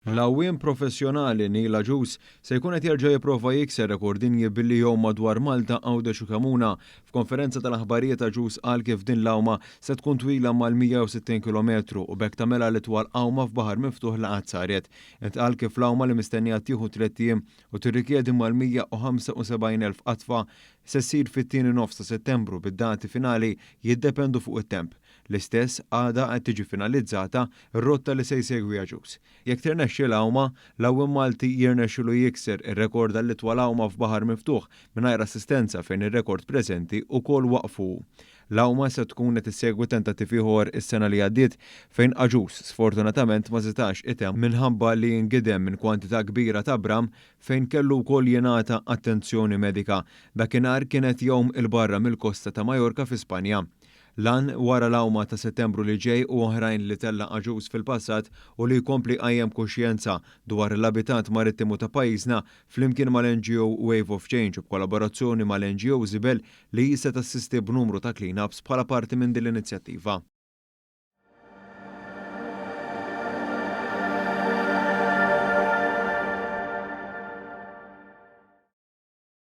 L-għawwiem professjonali Neil Agius se jkun qed jerġa' jipprova jikser rekord dinji billi jgħum madwar Malta, Għawdex u Kemuna. F'konferenza tal-aħbarijiet Agius qal kif din l-għawma se tkun twila mal-160 kilometru u b'hekk tagħmilha l-itwal għawma f'baħar miftuħ li qatt saret. Intqal kif l-għawma li mistennija tieħu tlett ijiem u tirrikjedi mal-175,000 qadfa se ssir fit-tieni nofs ta' Settembru bid-dati finali jiddependu fuq it-temp. L-istess għada qed tiġi finalizzata r-rotta li se jsegwi Agius. Jekk tirnexxi l-għawma, l-għawwiem Malti jirnexxilu jikser ir-rekord għall-itwal għawma f'baħar miftuħ mingħajr assistenza fejn ir-rekord preżenti ukoll waqqfu. L-għawma se tkun qed issegwi tentattiv ieħor is-sena li għaddiet fejn Agius sfortunatament ma setax itemm minħabba li ingidem minn kwantità kbira ta' bram fejn kellu wkoll jingħata attenzjoni medika. Dakinhar kienet jgħum 'il barra mill-kosta ta' Majorka fi Spanja. L-għan wara l-għawma ta' Settembru li ġej u oħrajn li tella Agius fil-passat hu li jkompli jqajjem kuxjenza dwar l-abitat marittimu ta' pajjiżna flimkien mal-NGO Wave of Change u b'kollaborazzjoni mal-NGO Zibel li se tassisti b'numru ta' clean-ups bħala parti minn din l-inizjattiva.